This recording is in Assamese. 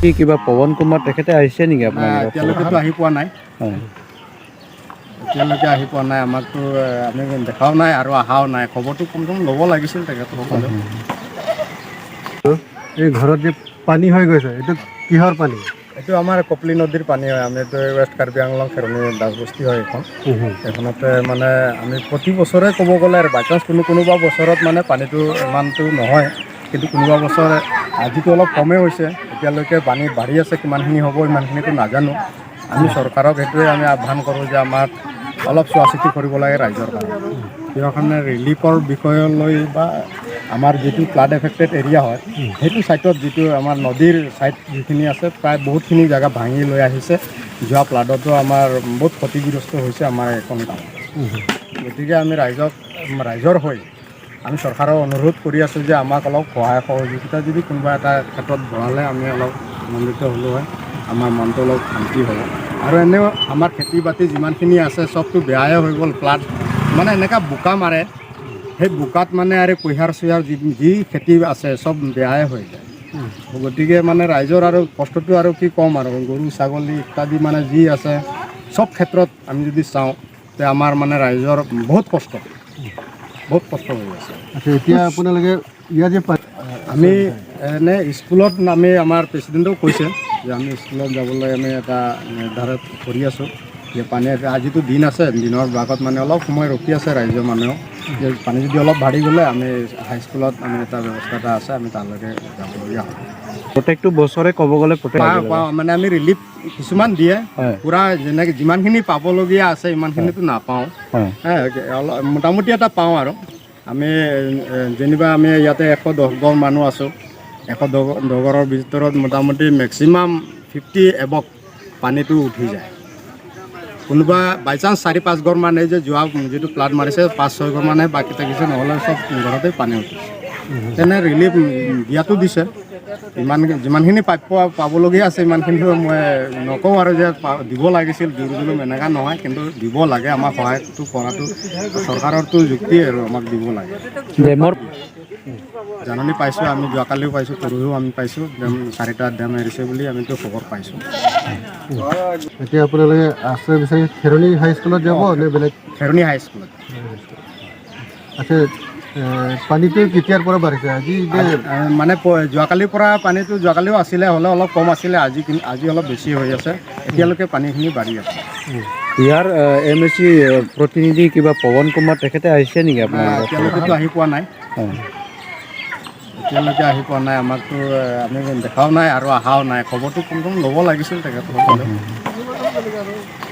কি কিবা পৱন কুমাৰ তেখেতে আহিছে নেকি নাই, আপোনাৰ? এতিয়ালৈকেতো আহি পোৱা নাই। হয়। এতিয়ালৈকে আহি পোৱা নাই। আমাকতো আমি দেখাও নাই আৰু অহাও নাই। খবৰটো কম কম ল'ব লাগিছিল তেখেতসকলেও। এই ঘৰত যে পানী হৈ গৈছে, এইটো কিহৰ পানী? এইটো আমাৰ কপলি নদীৰ পানী হয়। আমি এইটো ৱেষ্ট কাৰ্বি আংলং খেৰণি দাসবস্তি হয় এইখন। এইখনতে মানে আমি প্ৰতি বছৰে ক'ব গ'লে আৰু বাই চান্স কোনো কোনোবা বছৰত মানে পানীটো ইমানটো নহয়, কিন্তু কোনোবা বছৰ আজিতো অলপ কমেই হৈছে। এতিয়ালৈকে পানী বাঢ়ি আছে। কিমানখিনি হ'ব ইমানখিনিতো নাজানো। আমি চৰকাৰক সেইটোৱে আমি আহ্বান কৰোঁ যে আমাক অলপ চোৱা চিতি কৰিব লাগে ৰাইজৰ কাৰণে। কিহৰ কাৰণে ৰিলিফৰ বিষয়লৈ বা আমাৰ যিটো ফ্লাড এফেক্টেড এৰিয়া হয়, সেইটো ছাইডত যিটো আমাৰ নদীৰ ছাইড যিখিনি আছে, প্ৰায় বহুতখিনি জেগা ভাঙি লৈ আহিছে। যোৱা ফ্লাডতো আমাৰ বহুত ক্ষতিগ্ৰস্ত হৈছে আমাৰ এইখন গাঁও। গতিকে আমি ৰাইজৰ হৈ আমি চৰকাৰক অনুৰোধ কৰি আছোঁ যে আমাক অলপ সহায় সহযোগিতা যদি কোনোবা এটা ক্ষেত্ৰত বঢ়ালে আমি অলপ আনন্দিত হ'লোঁ হয়, আমাৰ মনটো অলপ শান্তি হ'ব। আৰু এনেও আমাৰ খেতি বাতি যিমানখিনি আছে চবটো বেয়াই হৈ গ'ল। ফ্লাড মানে এনেকুৱা বোকা মাৰে, সেই বোকাত মানে আৰু কুঁহিয়াৰ চুহিয়াৰ যি যি খেতি আছে চব বেয়াই হৈ যায়। গতিকে মানে ৰাইজৰ আৰু কষ্টটো আৰু কি ক'ম আৰু, গৰু ছাগলী ইত্যাদি মানে যি আছে চব ক্ষেত্ৰত আমি যদি চাওঁ তে আমাৰ মানে ৰাইজৰ বহুত কষ্ট, বহুত কষ্ট হৈ আছে। আচ্ছা, এতিয়া আপোনালোকে ইয়াত যে আমি এনে স্কুলত আমি আমাৰ প্ৰেচিডেণ্টেও কৈছে যে আমি স্কুলত যাবলৈ আমি এটা নিৰ্ধাৰণ কৰি আছোঁ যে পানী আজিতো দিন আছে, দিনৰ ভাগত মানে অলপ সময় ৰখি আছে ৰাইজৰ মানুহেও যে পানী যদি অলপ বাঢ়ি গ'লে আমি হাইস্কুলত আমি এটা ব্যৱস্থা এটা আছে, আমি তালৈকে যাবলগীয়া হ'ব। প্ৰত্যেকটো বছৰে ক'ব গ'লে প্ৰত্যেক পাওঁ পাওঁ, মানে আমি ৰিলিফ কিছুমান দিয়ে। পূৰা যেনেকৈ যিমানখিনি পাবলগীয়া আছে ইমানখিনিতো নাপাওঁ। হে, অলপ মোটামুটি এটা পাওঁ। আৰু আমি যেনিবা আমি ইয়াতে 110 ঘৰ মানুহ আছোঁ, 110 ঘৰৰ ভিতৰত মোটামুটি মেক্সিমাম 50 এবভ পানীটো উঠি যায়। কোনোবা বাই চান্স চাৰি পাঁচ ঘৰ মানে যে যোৱা যিটো ফ্লাড মাৰিছে, পাঁচ ছয় ঘৰ মানে বাকী থাকিছে, নহ'লে চব ঘৰতে পানী উঠিছে। তেনে ৰিলিফ দিয়াটো দিছে, ইমান যিমানখিনি প্ৰাপ্য পাবলগীয়া আছে ইমানখিনিতো মই নকওঁ আৰু যে দিব লাগিছিল, জোৰ জুলুম এনেকুৱা নহয়, কিন্তু দিব লাগে। আমাক সহায়টো কৰাটো চৰকাৰৰতো যুক্তি আৰু আমাক দিব লাগে। ডেমৰ জাননী পাইছোঁ আমি, যোৱাকালিও পাইছোঁ, পৰহিও আমি পাইছোঁ। ডেম চাৰিটা ডেম এৰিছে বুলি আমিতো খবৰ পাইছোঁ। এতিয়া আপোনালোকে আশ্ৰয় বিচাৰি খেৰণি হাইস্কুলত যাব নে বেলেগ? খেৰণি হাইস্কুলত। আচ্ছা, পানীটো কেতিয়াৰ পৰা বাঢ়িছে আজি যে? মানে যোৱাকালিৰ পৰা পানীটো, যোৱাকালিও আছিলে, হ'লেও অলপ কম আছিলে। আজি অলপ বেছি হৈ আছে। এতিয়ালৈকে পানীখিনি বাঢ়ি আছে। ইয়াৰ এম এ চি প্ৰতিনিধি কিবা পৱন কুমাৰ তেখেতে আহিছে নেকি আপোনাৰ? এতিয়ালৈকেতো আহি পোৱা নাই। এতিয়ালৈকে আহি পোৱা নাই। আমাকতো আমি দেখাও নাই আৰু অহাও নাই। খবৰটো কম কম ল'ব লাগিছিল তেখেতসকলেও।